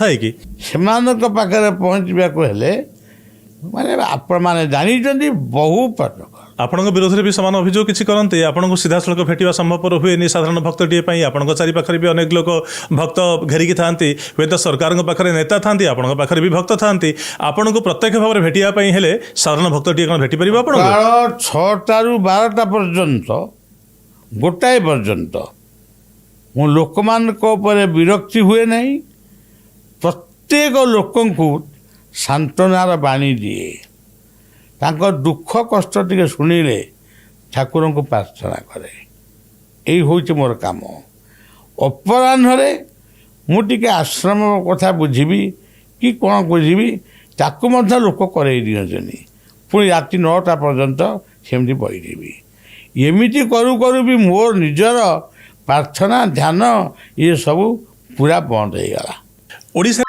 ଥାଏ କି? ସେମାନଙ୍କ ପାଖରେ ପହଞ୍ଚିବାକୁ ହେଲେ, ମାନେ ଆପଣମାନେ ଜାଣିଛନ୍ତି, ବହୁ ପ୍ରୋଟୋକଲ। ଆପଣଙ୍କ ବିରୋଧରେ ବି ସମାନ ଅଭିଯୋଗ କିଛି କରନ୍ତି। ଆପଣଙ୍କୁ ସିଧାସଳଖ ଭେଟିବା ସମ୍ଭବପର ହୁଏନି ସାଧାରଣ ଭକ୍ତଟିଏ ପାଇଁ। ଆପଣଙ୍କ ଚାରିପାଖରେ ବି ଅନେକ ଲୋକ ଭକ୍ତ ଘେରିକି ଥାନ୍ତି। ହୁଏତ ସରକାରଙ୍କ ପାଖରେ ନେତା ଥାନ୍ତି, ଆପଣଙ୍କ ପାଖରେ ବି ଭକ୍ତ ଥାନ୍ତି। ଆପଣଙ୍କୁ ପ୍ରତ୍ୟକ୍ଷ ଭାବରେ ଭେଟିବା ପାଇଁ ହେଲେ ସାଧାରଣ ଭକ୍ତଟିଏ କ'ଣ ଭେଟିପାରିବ ଆପଣଙ୍କୁ? ସକାଳ 6ଟାରୁ 12ଟା ପର୍ଯ୍ୟନ୍ତ, 1 ପର୍ଯ୍ୟନ୍ତ ମୁଁ ଲୋକମାନଙ୍କ ଉପରେ ବିରକ୍ତି ହୁଏ ନାହିଁ। ପ୍ରତ୍ୟେକ ଲୋକଙ୍କୁ ସାନ୍ତ୍ୱନାର ବାଣୀ ଦିଏ। ତାଙ୍କ ଦୁଃଖ କଷ୍ଟ ଟିକେ ଶୁଣିଲେ ଠାକୁରଙ୍କୁ ପ୍ରାର୍ଥନା କରେ। ଏଇ ହେଉଛି ମୋର କାମ। ଅପରାହ୍ନରେ ମୁଁ ଟିକେ ଆଶ୍ରମ କଥା ବୁଝିବି କି କ'ଣ ବୁଝିବି, ତାକୁ ମଧ୍ୟ ଲୋକ କରେଇ ଦିଅନ୍ତିନି। ପୁଣି ରାତି 9ଟା ପର୍ଯ୍ୟନ୍ତ ସେମିତି ବହିଯିବି। ଏମିତି କରୁ କରୁ ବି ମୋର ନିଜର ପ୍ରାର୍ଥନା, ଧ୍ୟାନ, ଇଏ ସବୁ ପୁରା ବନ୍ଦ ହେଇଗଲା। ଓଡ଼ିଶା